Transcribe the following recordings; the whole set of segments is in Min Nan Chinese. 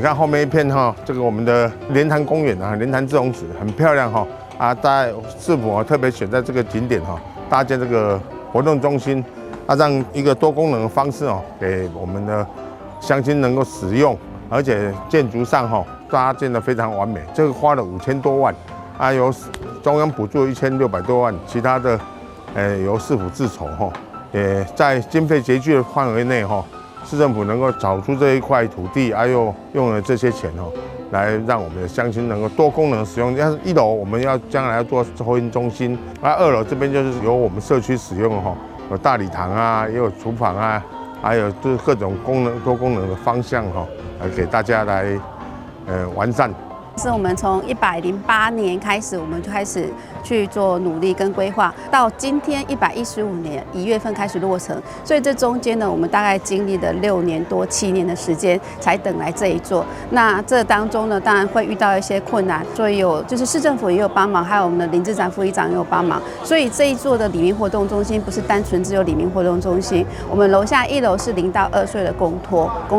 看後面一片哈，這個我們的蓮潭公園啊，蓮潭滯洪池很漂亮哈。啊，在市府啊特別選在這個景點哈，搭建這個活動中心，啊，讓一個多功能的方式哦，給我們的鄉親能夠使用，而且建築上哈搭建得非常完美。這個花了5000多萬，啊，由中央補助1600多萬，其他的，由市府自籌哈。也在經費拮據的範圍內哈，市政府能夠找出這一塊土地，啊，又用了這些錢哦，來讓我們的鄉親能夠多功能使用。像一樓我們要將來要做托嬰中心，啊，二樓這邊就是由我們社區使用哈，有大禮堂啊，也有廚房啊，還有就是各種功能多功能的方向哈，來給大家來完善。是我們從108年開始，我們就開始去做努力跟規劃，到今天115年1月份開始落成，所以這中間呢，我們大概經歷了6年多7年的時間，才等來這一座。那這當中呢，當然會遇到一些困難，所以有就是市政府也有幫忙，還有我們的林志展副議長也有幫忙。所以這一座的里民活動中心不是單純只有里民活動中心，我們樓下一樓是0到2歲的公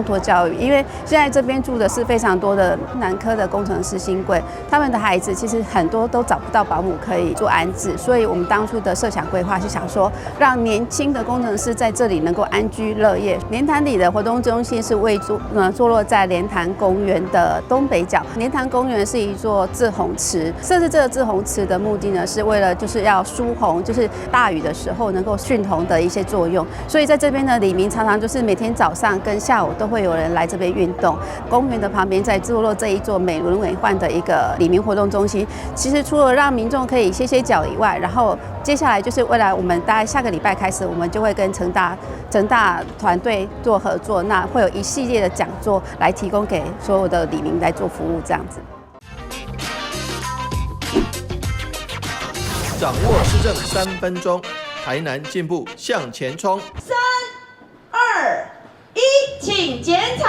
托教育，因為現在這邊住的是非常多的南科的工程師新貴，他們的孩子其實很多都找不到保姆可以做安置，所以我們當初的設想規劃是想說，讓年輕的工程師在這裡能夠安居樂業。蓮潭里的活動中心是位坐落在蓮潭公園的東北角。蓮潭公園是一座滯洪池，設置這個滯洪池的目的呢，是為了就是要疏洪，就是大雨的時候能夠蓄洪的一些作用。所以在這邊呢，里民常常就是每天早上跟下午都會有人來這邊運動。公園的旁邊在坐落這一座美輪美奐的一個里民活動中心，其實除了讓民眾可以歇歇腳以外，然後接下來就是未來我們大概下個禮拜開始，我們就會跟成大團隊做合作，那會有一系列的講座來提供給所有的里民來做服務，這樣子。掌握市政3分鐘，台南進步向前衝。3、2、1，請剪彩。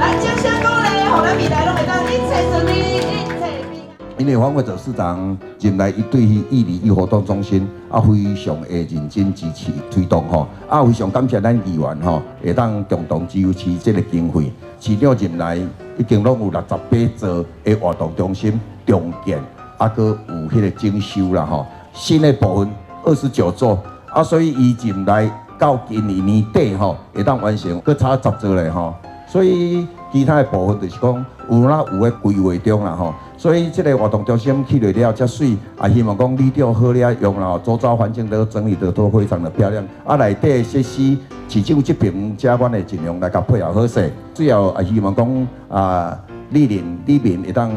來，掌聲鼓勵，予咱未來攏會當一切順利，一切平安。因為黃偉哲市長進來，伊對彼一里一活動中心啊，非常的認真支持推動吼，啊，非常感謝咱議員吼，會當共同支持這個經費。市長任內已經攏有68座的活動中心重建，啊，閣有彼個整修啦吼。新的部分29座，啊，所以伊任內到今年年底吼，會當完成，閣差10座咧吼。所以其他的部分就是講有哪有咧規劃中啦吼。所以這個活動中心起落了遮媠，也希望講里長好了用啦，周遭環境都整理得都非常的漂亮。啊，內底的設施，市長這邊遮阮會盡量來共配合好勢。最後也希望講啊，里鄰里民會當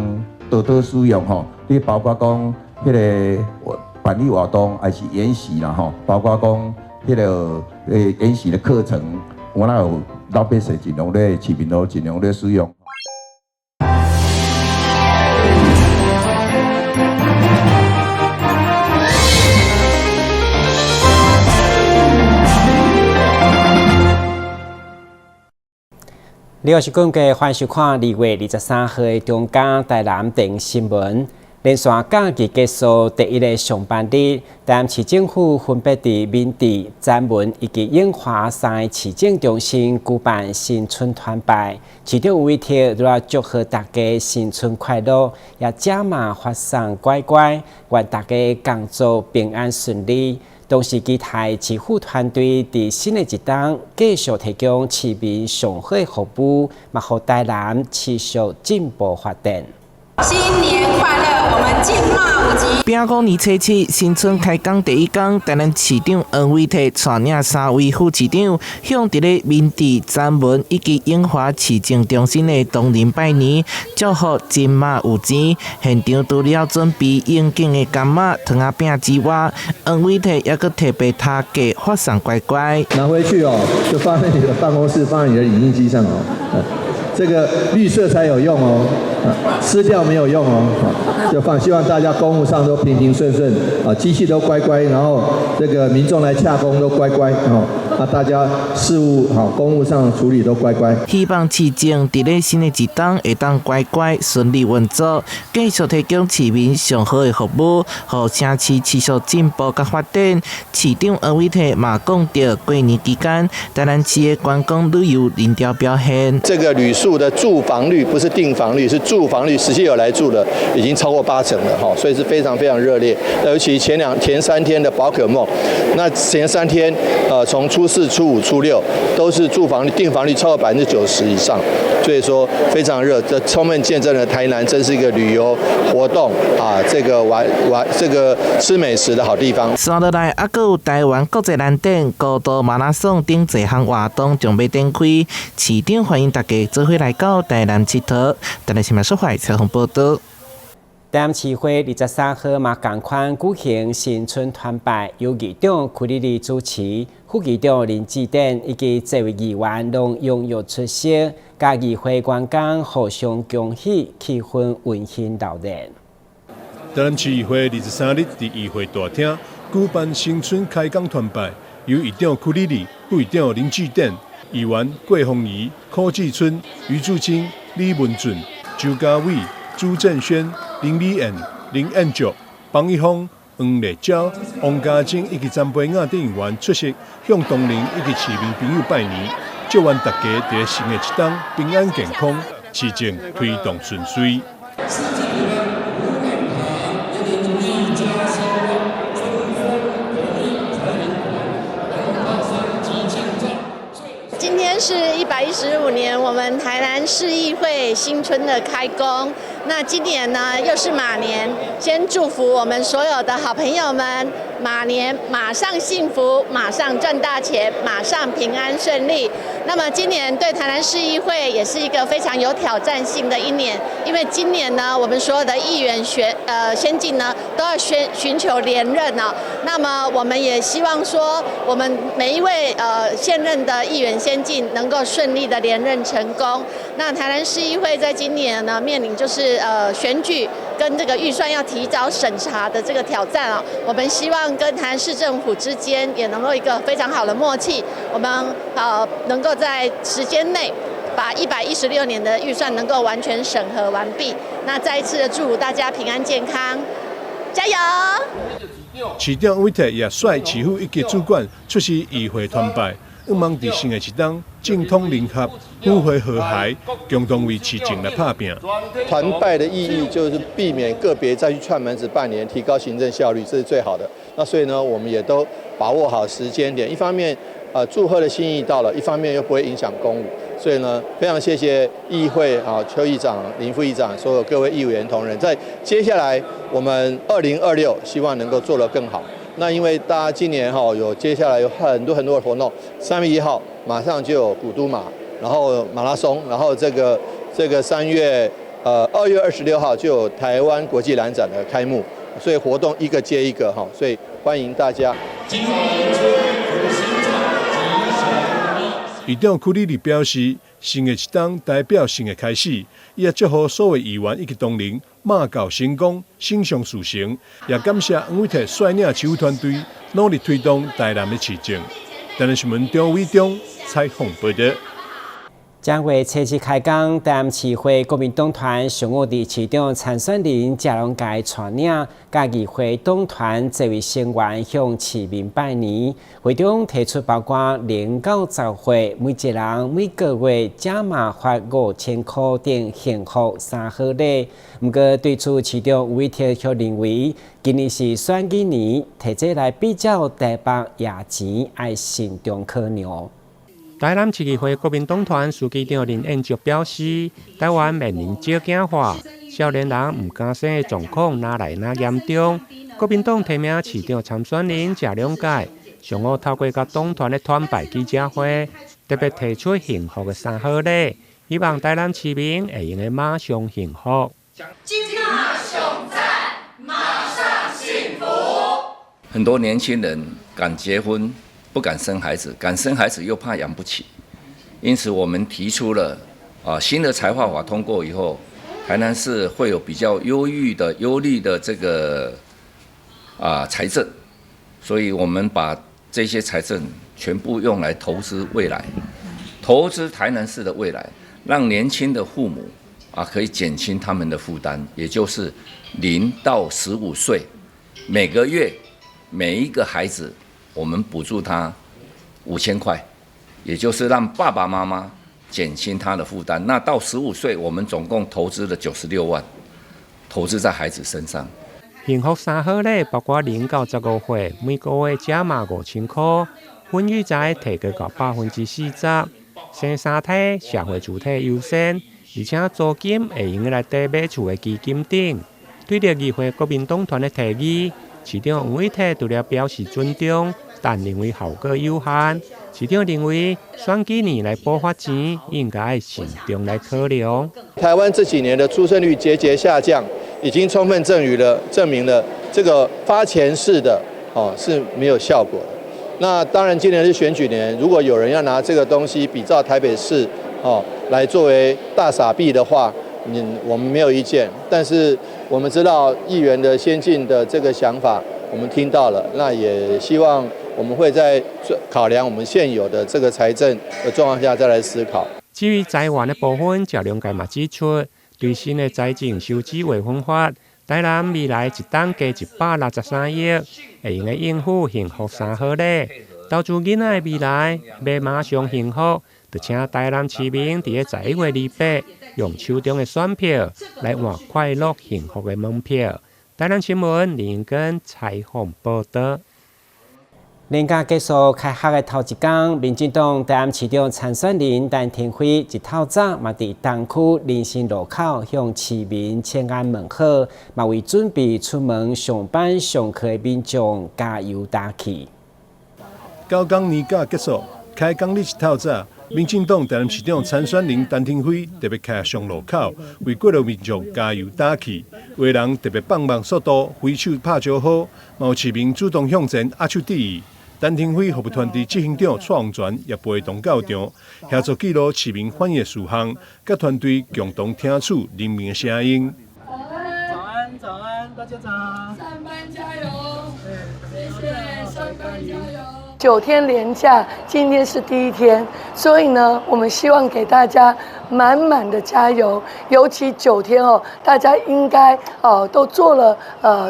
多多使用吼。你包括講彼個辦理活動，還是研習啦吼，包括講彼個研習的課程，我若有老百姓盡量咧，市民都盡量咧使用。你好，是講嘅歡迎收看2月23號的中嘉台南電新聞。連續假期結束第一个上班日，台南市政府分別佇明治、詹文以及永華三个市政中心舉辦新春團拜。市長委託來祝賀大家新春快樂，也加碼發送乖乖，願大家工作平安順利。同時期待市府團隊佇新的一冬繼續提供市民上好的服務，嘛予台南持續進步發展。新年快樂，我們進馬有錢。丙午年初七，新春開工第一工，台南市長黃偉哲帶領三位副市長，向佇咧明治、詹文以及永華市政中心的同仁拜年，祝福金馬有錢。現場除了準備應景的柑仔、糖仔餅之外，黃偉哲猶閣特別特價發送乖乖。拿回去哦，就放在你的辦公室，放在你的影印機上哦。這個綠色才有用哦，撕掉沒有用哦。就放希望大家公務上都平平順順，啊，機器都乖乖，然後這個民眾來洽公都乖乖，哦，啊，大家事務好，公務上處理都乖乖。希望市政佇咧新的一冬會當乖乖順利運作，繼續提供市民上好的服務，予城市持續進步佮發展。市長黃偉哲嘛講著過年期間，台南市的觀光旅遊人潮表現。這個旅宿的住房率不是訂房率，是住房率，實際有來住的已經超過8成了，哈，所以是非常非常熱烈。尤其前3天的寶可夢，那前三天，從初四、初五、初六都是住房率、訂房率超過90%以上，所以說非常熱。這充分見證了台南真是一個旅遊活動啊，這個玩玩這個吃美食的好地方。紲落來，猶閣有台灣國際藍點高度馬拉松等濟項活動準備展開，市長歡迎大家做伙來到台南𨑨迌。台南新聞所採訪報道。台南市會23號嘛仝款舉行新春團拜，由議長屈里里主持，副議長林志典以及這位議員攏踴躍出席，佮議會員工互相恭喜，氣氛溫馨熱烈。台南市議會23日佇議會大廳舉辦新春開工團拜，由議長屈里里、副議長林志典、議員郭鳳儀、柯志春、余柱清、李文俊、周家偉、朱正軒、林美燕、林彦卓、方一峰、黃麗嬌、王家珍以及陳培雅等議員出席，向同仁以及市民朋友拜年，祝願大家佇新的一冬平安健康，市政推動順遂。今天是115年，我們台南市議會新春的開工。那今年呢，又是馬年，先祝福我們所有的好朋友們，馬年馬上幸福，馬上賺大錢，馬上平安順利。那麼今年對台南市議會也是一個非常有挑戰性的一年，因為今年呢，我們所有的議員先進呢，都要尋求連任哦。那麼我們也希望說，我們每一位現任的議員先進能夠順利的連任成功。那台南市議會在今年呢，面臨就是選舉跟這個預算要提早審查的這個挑戰啊，我們希望跟台南市政府之間也能夠一個非常好的默契，我們能夠在時間內把116年的預算能夠完全審核完畢。那再一次的祝福大家平安健康，加油！市長韋特也率市府一級主管出席議會團拜，向望佇新的一冬政通人合、府會和諧，共同為市政來拍拚。團拜的意義就是避免個別再去串門子拜年，提高行政效率，這是最好的。那所以呢，我們也都把握好時間點，一方面祝賀的心意到了，一方面又不會影響公務。所以呢，非常謝謝議會啊，邱議長、林副議長，所有各位議員同仁，在接下來我們2026希望能夠做得更好。那因為大家今年哈有接下來有很多很多的活動，3月1號馬上就有古都馬，然後馬拉松，然後這個2月26號就有台灣國際蘭展的開幕，所以活動一個接一個哈，所以歡迎大家。議長屈里里表示，新的一冬代表新的開始，伊也祝福所有議員以及同仁馬到成功，心想事成，也感謝黃偉哲率領市府團隊努力推動台南的市政。台南新聞張偉忠採訪報道。正月初七開工，台南市會國民黨團上午佇市長參選人謝龍介帶領，佮議會黨團這位成員向市民拜年。會中提出包括0到10歲每一人每個月加碼發5000箍等幸福三好禮。毋過對此，市長吳偉哲卻認為，今年是選舉年，提這來比較台北野錢愛慎重考量。台南市議會國民黨團書記長林彦卓表示，台灣面臨少子化，少年人毋敢生的狀況愈來愈嚴重。國民黨提名市長參選人謝龍介，上午透過佮黨團的團拜記者會，特別提出幸福的三好禮，希望台南市民會用得馬上幸福。這馬上讚，馬上幸福。很多年輕人敢結婚，不敢生孩子，敢生孩子又怕養不起，因此我們提出了新的財劃法通過以後，台南市會有比較優裕的、優利的這個財政，所以我們把這些財政全部用來投資未來，投資台南市的未來，讓年輕的父母可以減輕他們的負擔，也就是0到15歲，每個月每一個孩子，我們補助他5000塊，也就是讓爸爸媽媽減輕他的負擔。那到十五歲，我們總共投資了96萬，投資在孩子身上。幸福三好禮包括0到15歲，每個月加碼5000箍，婚育在提高到40%，生三胎社會主體優先，而且租金會用來抵買厝的基金等。對著議會國民黨團的提議，市長黃偉哲除了表示尊重，但認為效果有限。市長認為選舉年來補發錢，應該慎重來考量。台灣這幾年的出生率節節下降，已經充分證明了這個發錢式的是沒有效果的。那當然，今年是選舉年，如果有人要拿這個東西比照台北市來作為大撒幣的話，我們沒有意見。但是我們知道議員的先進的這個想法，我們聽到了，那也希望我們會在考量我們現有的這個財政的狀況下再來思考。至於財源的部分，趙龍介嘛指出，對新的財政收支劃分法，台南未來一冬加163億，會用來應付幸福三好禮。投資囡仔的未來，欲馬上幸福，就請台南市民佇咧11月28，用手中的選票來換快樂幸福的門票。台南新聞林根採訪報道。年假結束開學的頭一工，民進黨台南市長參選人陳亭妃一透早嘛佇東區林森路口向市民請安問好，嘛為準備出門上班上課的民眾加油打氣。9工年假結束，開工日一透早，民進黨台南市長參選人陳亭妃特別徛上路口，為過路民眾加油打氣。有的人特別放慢速度，揮手拍招呼，嘛有市民主動向前握手致意。陳亭妃服務團隊執行長蔡宏全也陪同到場，協助記錄市民反映事項，佮團隊共同聽取人民的聲音。早安，早安，大家早。上班加油！謝謝，上班加油。9天連假，今天是第一天，所以呢，我們希望給大家滿滿的加油。尤其9天哦，大家應該哦都做了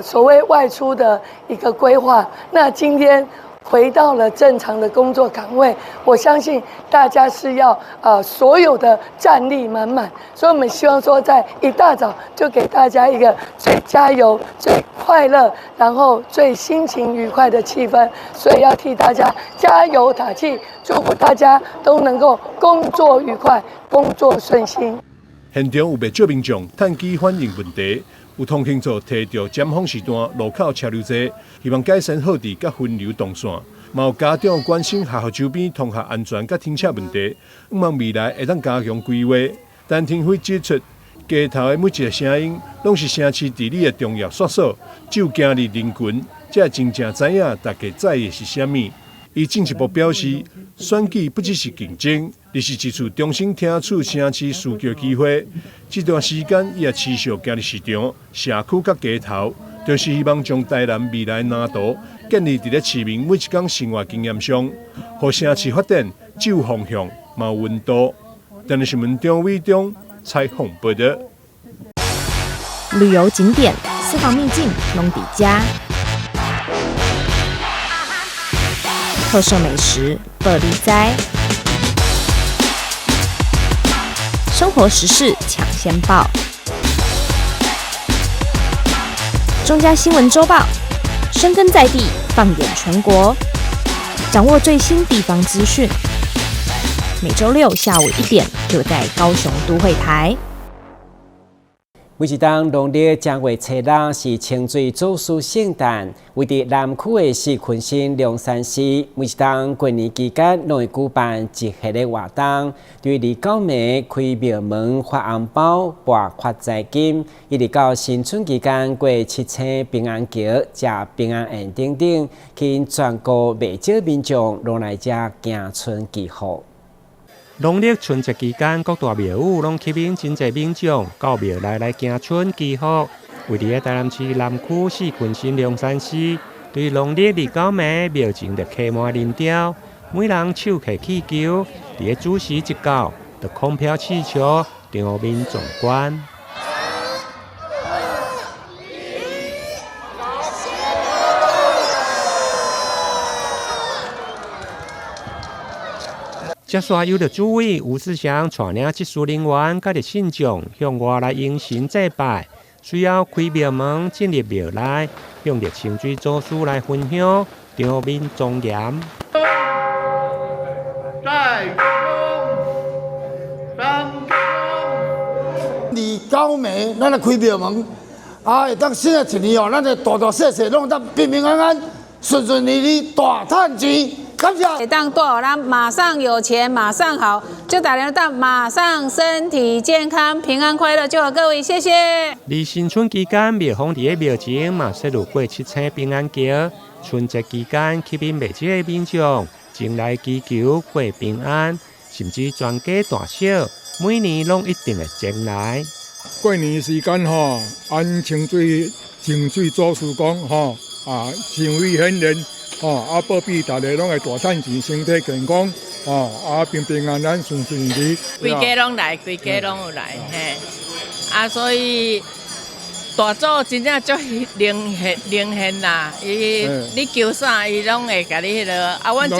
所謂外出的一個規劃。那今天回到了正常的工作崗位，我相信大家是要所有的戰力滿滿，所以我們希望說在一大早就給大家一個最加油、最快樂，然後最心情愉快的氣氛，所以要替大家加油打氣，祝福大家都能夠工作愉快、工作順心。現場有袂少民眾趁機反映問題。有通行者提著尖峰時段路口車流濟，希望改善號誌佮分流動線。嘛有家長關心學校周邊同學安全佮停車問題，向望未來會當加強規劃。陳亭妃指出，街頭的每一個聲音，攏是城市治理的重要線索。只有走入人群，才會真正知影大家在意的是啥物。伊進一步表示，選舉不只是競爭，而是一次重新聽取城市需求機會。這段時間，伊也持續行入市場、社區佮街頭，就是希望將台南未來藍圖建立佇咧市民每一工生活經驗上，予城市發展既有方向，嘛有溫度。電視新聞張偉忠採訪報道。旅遊景點、私房秘境，攏佇遮。特色美食，報你知；生活時事搶先報，中嘉新聞週報，深耕在地，放眼全國，掌握最新地方資訊。每週六下午1點，就在高雄都會台。每一冬農曆正月初六是清水祖師聖誕，位佇南區的四坤新龍山寺，每一冬過年期間攏會舉辦一系列活動，對29暝開廟門發紅包、撥發財金，一直到新春期間過七星平安橋、食平安宴等等，吸引全國袂少民眾攏來遮行春祈福。農曆春節期間，各大廟宇攏吸引真濟民眾到廟內來行春祈福。位佇台南市南區四坤新龍山寺，對農曆29暝廟前就客滿人潮，每人手提氣球，佇咧子時一到，就空飄氣球，場面壯觀。接續由著主委吳志祥帶領技術人員，佮著信眾向外來迎神祭拜，隨後開廟門進入廟內，向著清水祖師來焚香，場面莊嚴。29暝，咱來開廟門，啊，會當新的一年哦，咱的大大細細攏會當平平安安、順順利利、大趁錢。感謝。會當帶予咱馬上有錢，馬上好，祝大家當馬上身體健康、平安快樂，祝福各位，謝謝。佇新春期間，廟方佇咧廟前嘛設有過七星平安橋。春節期間，吸引袂少的民眾前來祈求過平安，甚至全家大小每年攏一定會前來。過年時間吼，按清水祖師講吼，啊，神威顯現。哦，啊，保庇大家攏會大趁錢，身體健康，哦，啊，平平安安，順順利利。規家攏來，規家攏有來，嘿，啊，所以大祖真正足靈現靈現啦，伊你求啥，伊攏會共你彼落。啊，阮遮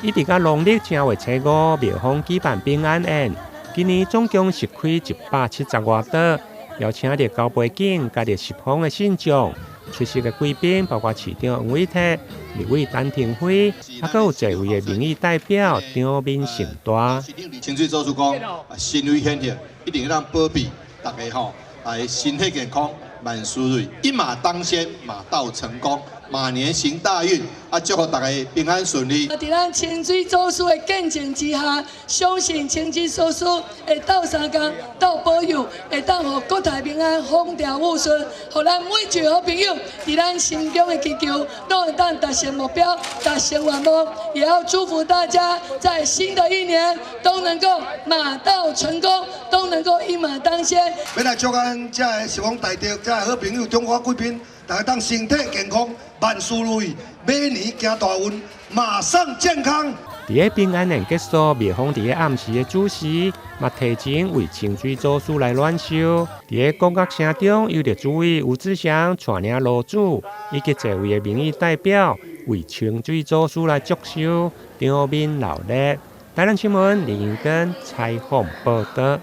一直到農曆正月初五，廟方舉辦平安宴，今年總共是開170外桌，邀請著高背景、佮著十方的信眾。出席的貴賓包括市長黃偉哲、立委陳亭妃，啊，閣有濟位的民意代表，場面盛大。清水祖師講，神威顯現，一定讓保庇大家吼，來身體健康，萬事如意，一馬當先，馬到成功，馬年行大運，啊，祝福大家平安順利。佇咱清水祖師的見證之下，相信清水祖師會鬥相共、鬥保佑，會當予國泰民安、風調雨順，予咱每一個好朋友佇咱心中的祈求，攏會當達成目標、達成願望。也要祝福大家在新的一年都能夠馬到成功，都能夠一馬當先。欲來祝咱遮的十方大德、遮的好朋友、中華貴賓，大家當身體健康、萬事如意，馬年行大運，馬上健康。佇咧平安宴結束，廟方佇咧暗時的主時，嘛提前為清水祖師來暖燒。佇咧國樂聲中，由著主委吳志祥帶領爐主以及濟位的民意代表，為清水祖師來祝壽，場面鬧熱。台南新聞林英根採訪報導。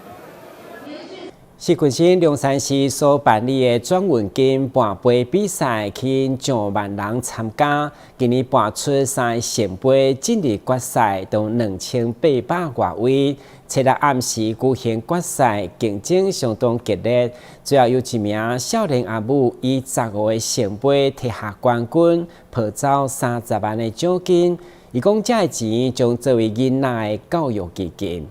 四群新龍山寺所辦理的轉運金跋杯比賽，吸引上萬人參加。今年跋出三個聖杯進入決賽，都2800外位。七日暗時舉行決賽，競爭相當激烈。最後有一名少年阿母以15個聖杯提下冠軍，抱走30萬的獎金。伊講這个錢將作為囡仔的教育基金。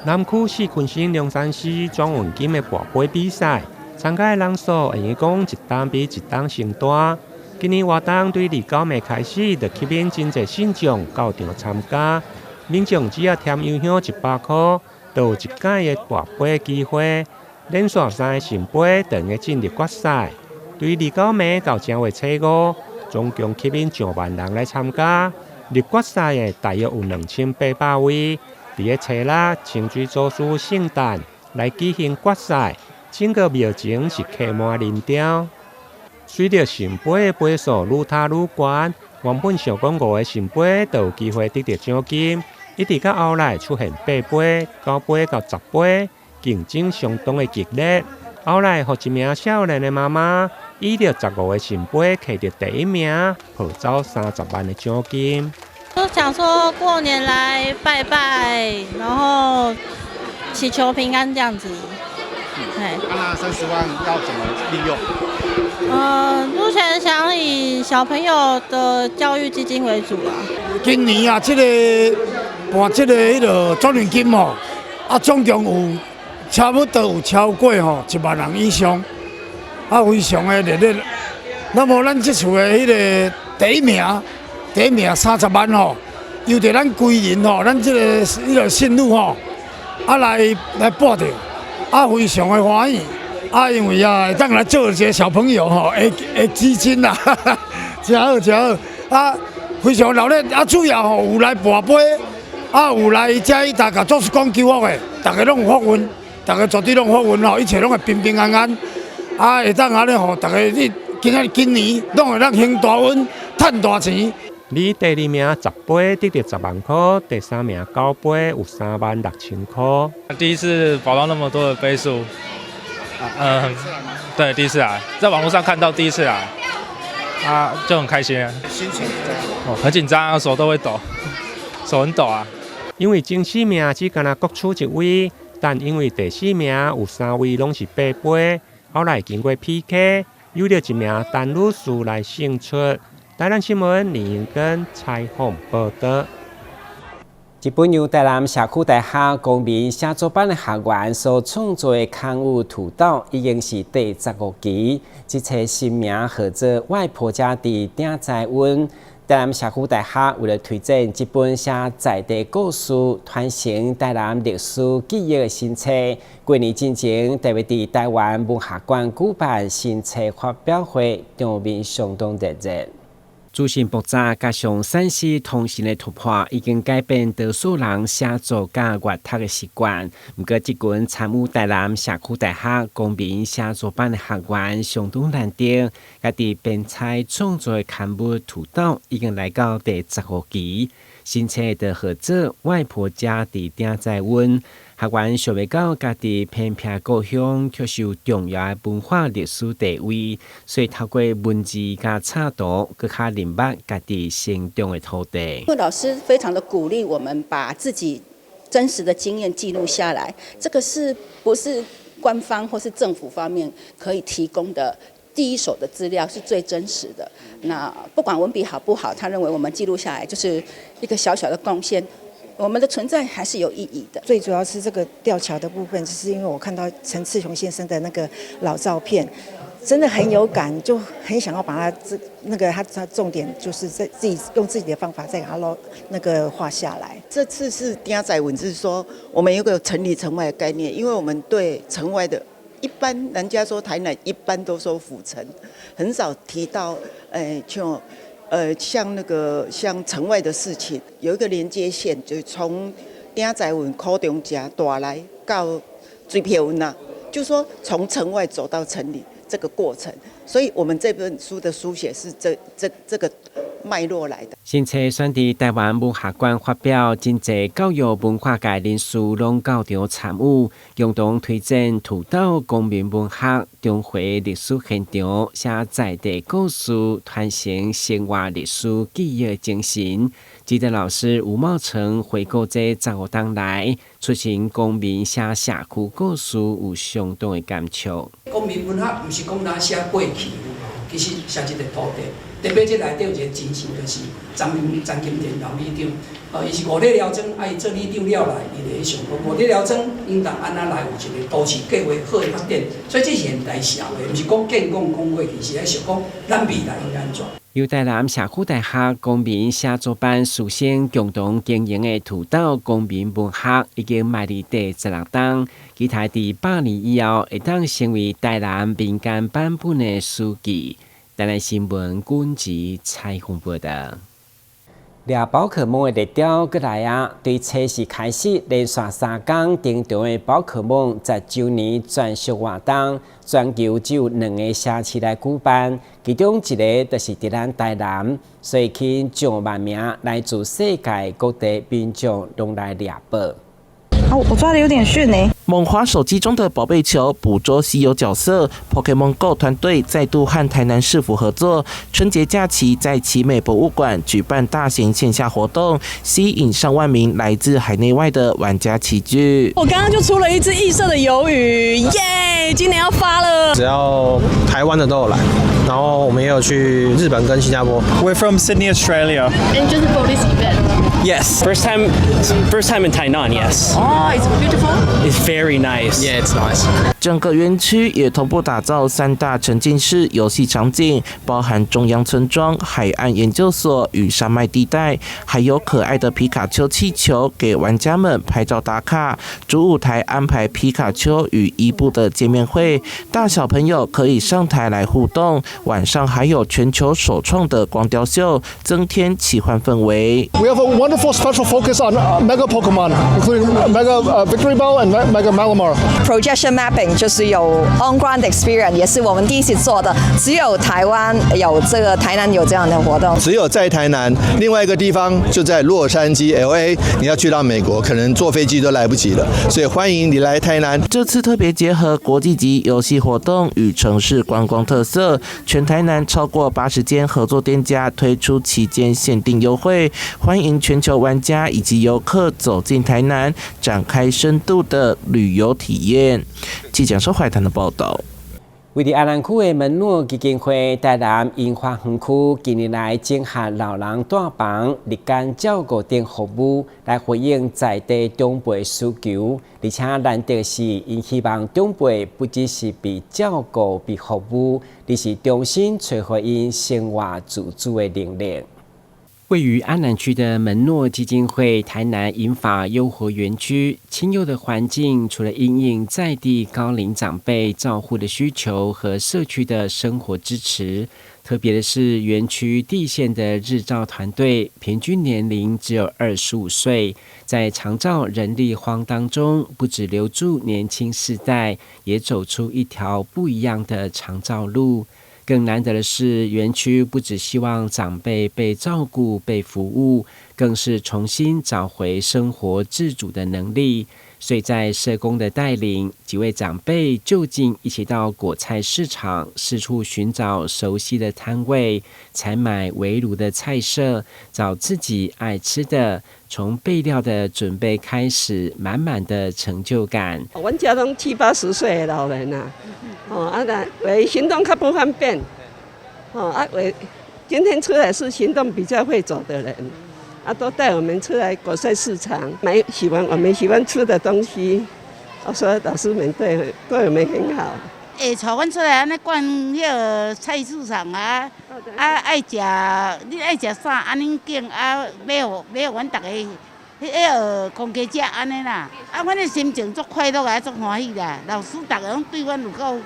南區四群新龍山寺轉運金的跋杯比賽，參加的人數會用講一冬比一冬上大。今年活動對29暝開始，就吸引真濟信眾到場參加。民眾只要添油香100箍，就有一擺的跋杯機會。連續三个聖杯就會進入決賽。對29暝到正月初五，總共吸引上萬人來參加。入決賽的大約有2800位。佇咧初六清水祖師聖誕來舉行決賽，整個廟前是客滿人潮。隨著聖杯的杯數愈塔愈懸，原本想講5個聖杯就有機會得著獎金，一直到後來出現8杯、9杯到10杯，競爭相當的激烈。後來，予一名少年的媽媽以著15個聖杯摕著第一名，抱走30萬的獎金。都想說過年來拜拜，然後祈求平安這樣子。那30萬要怎麼利用？目前想以小朋友的教育基金為主啊。今年啊，這個跋這個彼落轉運金哦，啊，總共有差不多有超過吼1萬人以上，啊，非常的熱烈。那麼咱這次的彼個第一名。第一名30萬吼，由著咱規人吼，咱這个彼个信女吼，啊來來跋著，啊非常的歡喜，啊因為啊會當來做一个小朋友吼，會會基金啦，誠好誠好，啊非常熱鬧，啊主要吼有來跋杯，啊有來遮伊大家祖師公求福的，逐个攏有福運，逐个絕對攏福運吼，一切攏會平平安安，啊會當按呢吼，逐个你今仔今年攏會當行大運，趁大錢。你第二名十杯得著10萬箍，第三名九杯有3萬6千箍。第一次跑到那麼多的杯數，嗯，對，第一次來，在網絡上看到第一次來，啊，就很開心啊。心情哦，很緊張，手都會抖，手很抖啊。因為前四名只干焦各取一位，但因為第四名有三位攏是八杯，後來經過 PK，有著一名陳女士來勝出。台南新聞李英根採訪報道。這本由台南社區大學公民寫作班的學員所創作的刊物《土豆》已經是第15期。這冊新名號做《外婆家佇鼎在溫》。台南社區大學為了推展這本寫在地故事、傳承台南歷史記憶的新冊，過年進前特別佇台灣文學館舉辦新冊發表會，場面相當熱熱。資訊爆炸加上3C 通訊的突破，已經改變多數人寫作佮閱讀的習慣。毋過，這群參與台南社區大學公民寫作班的學員相當難得，家己編採創作的刊物《土豆》已經來到第15期。新冊就號做《外婆家佇鼎在溫》。學員想袂到家己偏僻故鄉卻是有重要的文化歷史地位，所以透過文字佮插圖，閣較認捌家己成長的土地。因為老師非常的鼓勵我們把自己真實的經驗記錄下來，這個是不是官方或是政府方面可以提供的第一手的資料是最真實的？那不管文筆好不好，他認為我們記錄下來就是一個小小的貢獻。我們的存在還是有意義的。最主要是這個吊橋的部分，就是因為我看到陳次雄先生的那個老照片，真的很有感，就很想要把他這那個他重點就是在自己用自己的方法再給他撈那個畫下來。這次是鼎在文字說，我們有個城裡城外的概念，因為我們對城外的，一般人家說台南，一般都說府城，很少提到像。像那個像城外的事情，有一個連接線，就從鼎在運苦中食大來到水皮運啊，就說從城外走到城裡這個過程，所以我們這本書的書寫是這個脈絡來的。新冊選佇台灣文學館發表，真濟教育文化界人士攏到場參與，共同推展土豆公民文學、中華歷史現場，寫在地故事，傳承生活歷史記憶精神。指導老師吳茂成回顧這15冬來，出席公民寫社區故事，有相當的感觸。公民文學毋是講咱寫過去，其實寫這個土地。特別這內底有一個精神，就是陳金田老里長，哦，伊是五里寮莊，啊，伊做里長了來，伊就咧想講五里寮莊應當按怎來有一個都市計畫好的發展，所以這是現代社會，毋是講建講講過去，是咧想講咱未來應該按怎。由台南社區大學公民寫作班師生共同經營的土豆公民文學已經邁入第16冬，期待佇100年以後會當成為台南民間版本的書籍。台南新聞軍事採訪報道。掠寶可夢的熱潮閣來啊！對初四開始，連續三工登場的寶可夢10週年專屬活動，全球只有兩个城市來舉辦，其中一个就是佇咱台南，所以吸引上萬名來自世界各地民眾攏來掠寶。哦，我抓的有點遜呢。猛滑手機中的寶貝球，捕捉稀有角色。Pokemon Go 團隊再度和台南市府合作，春節假期在奇美博物館舉辦大型線下活動，吸引上萬名來自海內外的玩家齊聚。我剛剛就出了一隻異色的魷魚，耶！今年要發了。只要台灣的都有來，然後我們也有去日本跟新加坡。 We're from Sydney, Australia. And just for this event. Yes, first time in Tainan. Yes. Oh, it's beautiful. It's very nice. Yeah, it's nice. 整個園區也同步打造三大沉浸式遊戲場景，包含中央村莊、海岸研究所與山脈地帶，還有可愛的皮卡丘氣球給玩家們拍照打卡。主舞台安排皮卡丘與伊布的見面會，大小朋友可以上台來互動。晚上還有全球首創的光雕秀，增添奇幻氛圍。 We have a wonderful special focus on Mega Pokemon, including Mega Victreebel and Mega Malamar. Projection mapping 就是有 on-ground experience，也是我們第一次做的，只有台灣有這個，台南有這樣的活動。只有在台南，另外一個地方就在洛杉磯 LA，你要去到美國，可能坐飛機都來不及了，所以歡迎你來台南。這次特別結合國際級遊戲活動與城市觀光特色，全台南超過80間合作店家推出期間限定優惠，歡迎全球玩家以及遊客走進台南，展開深度的旅遊體驗。記者收懷談的報道。位佇阿南區的門諾基金會台南櫻花園區近年來整合老人帶房、日間照顧等服務，來回應在地長輩需求。而且難得是，𪜶希望長輩不只是被照顧、被服務，而是重新揣回𪜶生活自主的能力。位於阿南區的門諾基金會台南銀髮優活園區，清幽的環境，除了因應在地高齡長輩照護的需求和社區的生活支持，特別的是園區地線的日照團隊，平均年齡只有25歲，在長照人力荒當中，不只留住年輕世代，也走出一條不一樣的長照路。更難得的是，園區不只希望長輩被照顧、被服務，更是重新找回生活自主的能力。所以在社工的帶領，幾位長輩就近一起到果菜市場，四處尋找熟悉的攤位，採買圍爐的菜色，找自己愛吃的，從備料的準備開始，滿滿的成就感。阮遮攏七八十歲的老人啊，哦啊，但會行動較不方便，哦啊，會今天出來是行動比較會走的人。啊，都帶我們出來果菜市場買喜歡我們喜歡吃的東西，我說老師們對我們很好。會帶阮出來按呢逛彼个菜市場啊，啊愛食你愛食啥按呢揀啊買予買予阮逐家，彼个公家食按呢啦。啊，阮的心情足快樂啊，足歡喜啦。老師逐家攏對阮有夠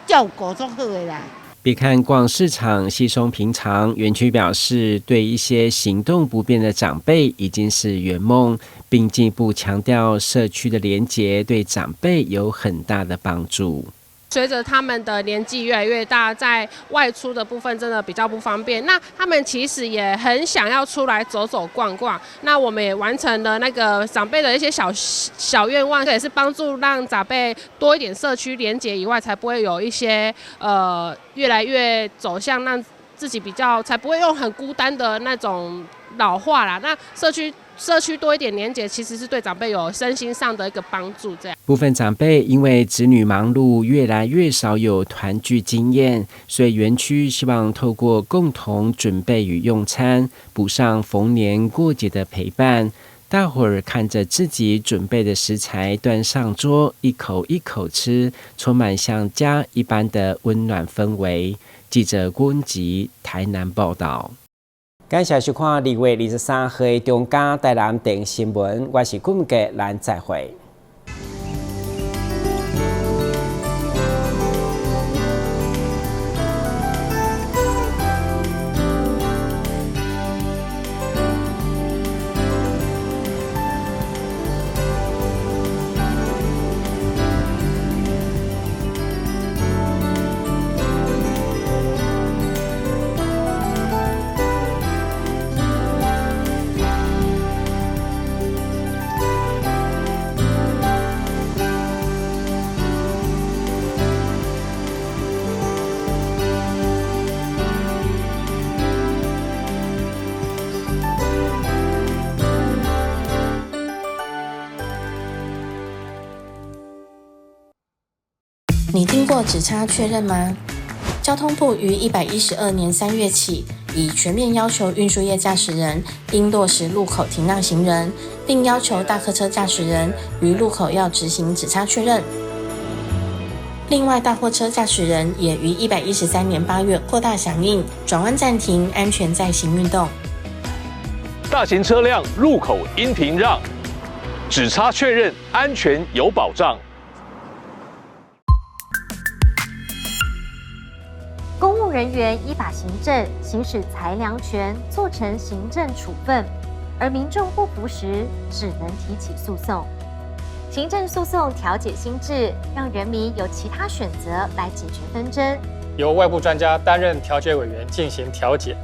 照顧足好的啦。別看逛市場稀鬆平常，園區表示，對一些行動不便的長輩已經是圓夢，並進一步強調社區的連結對長輩有很大的幫助。隨着他們的年紀越來越大，在外出的部分真的比較不方便。那他們其實也很想要出來走走逛逛。那我們也完成了那個長輩的一些小小願望，這也是幫助讓長輩多一點社區連結以外，才不會有一些越來越走向讓自己比較，才不會用很孤單的那種老化啦。那社區多一點連結，其實是對長輩有身心上的一個幫助。這樣，部分長輩因為子女忙碌，越來越少有團聚經驗，所以園區希望透過共同準備與用餐，補上逢年過節的陪伴。大伙兒看着自己準備的食材端上桌，一口一口吃，充滿像家一般的溫暖氛圍。記者郭文吉台南報道。感謝收看2月23號的中嘉台南電新聞，我是顧文杰，咱再會。你聽過指差確認嗎？交通部於112年3月起，已全面要求運輸業駕駛人應落實路口停讓行人，並要求大客車駕駛人於路口要執行指叉確認。另外，大貨車駕駛人也於113年8月擴大響應轉彎暫停、安全再行運動。大型車輛路口應停讓，指叉確認安全有保障。公務人員依法行政，行使裁量權，做成行政處分，而民眾不服時，只能提起訴訟。行政訴訟調解新制，讓人民有其他選擇來解決紛爭。由外部專家擔任調解委員進行調解。